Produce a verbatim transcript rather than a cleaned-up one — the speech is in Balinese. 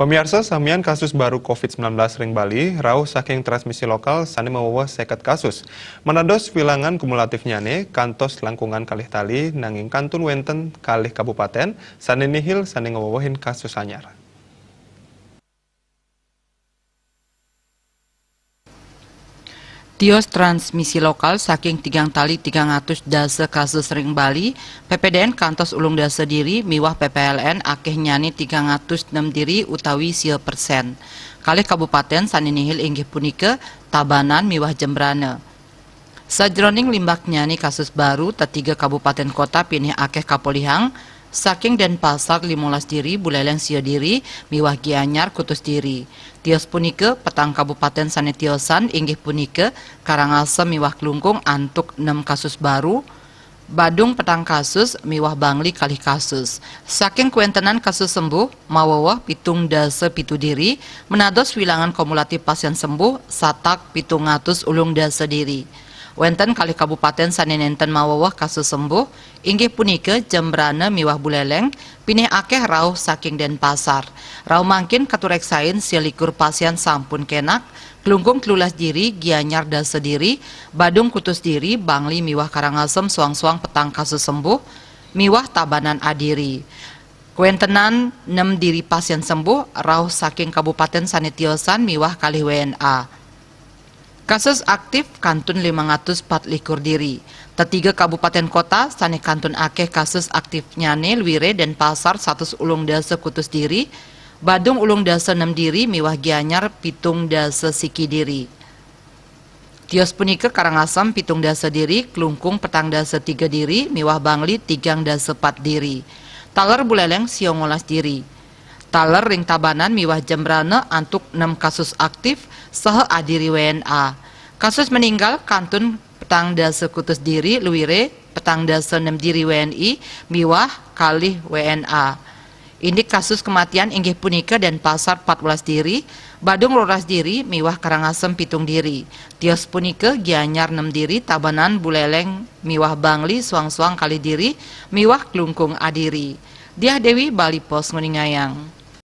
Pamiarsa, samian kasus baru covid sembilan belas ring Bali rauh saking transmisi lokal sane mawewe seket kasus. Manados wilangan kumulatifnyane kantos langkungan kalih tali, nanging kantun wenten kalih kabupaten sane nihil sane ngawewehin kasus anyar. Tios transmisi lokal saking tigang tali tigang atus dasa kasus ring Bali, P P D N kantos ulung dasa diri miwah P P L N akehnyane tigang atus nem diri utawi sia persen. Kalih kabupaten sane nihil inggih punika Tabanan miwah Jembrana. Sajroning limbaknyane kasus baru, tetiga kabupaten kota pinih akeh kapolihang, saking Denpasar limolas diri, Buleleng sia diri, miwah Gianyar kutus diri. Tios punika, petang kabupaten sane tiosan inggih punika Karangasem miwah Klungkung antuk nem kasus baru, Badung petang kasus miwah Bangli kalih kasus. Saking kawentenan kasus sembuh, maweweh pitung dasa pitu diri, menados wilangan kumulatif pasien sembuh satak pitung atus ulung dasa diri. Wenten kalih kabupaten sane nenten maweweh kasus sembuh, inggih punika Jembrana miwah Buleleng, pinih akeh rauh saking Denpasar. Rauh mangkin katureksain sia likur pasien sampun kenak, Klungkung telulas diri, Gianyar dasa diri, Badung kutus diri, Bangli miwah Karangasem soang-soang petang kasus sembuh, miwah Tabanan adiri. Kawentenan nem diri pasien sembuh rauh saking kabupaten sane tiosan miwah kalih W N A. Kasus aktif kantun limang atus pat likur diri. Tetiga kabupaten kota sane kantun akeh kasus aktifnyane luire Denpasar satus ulung dasa kutus diri, Badung ulung dasa nem diri miwah Gianyar pitung dasa siki diri. Tios punika Karangasem pitung dasa diri, Klungkung petang dasa tiga diri, miwah Bangli tigang dasa pat diri. Taler Buleleng siongolas diri. Taler ring Tabanan miwah Jembrana antuk nem kasus aktif saha adiri W N A. Kasus meninggal kantun petang dasa kutus diri, luire petang dasa nem diri W N I, miwah kalih W N A. Indik kasus kematian inggih punika Denpasar patbelas diri, Badung roras diri, miwah Karangasem pitung diri. Tios punika Gianyar nem diri, Tabanan, Buleleng, miwah Bangli soang-soang kalih diri, miwah Klungkung adiri. Diah Dewi, Bali Post nguningayang.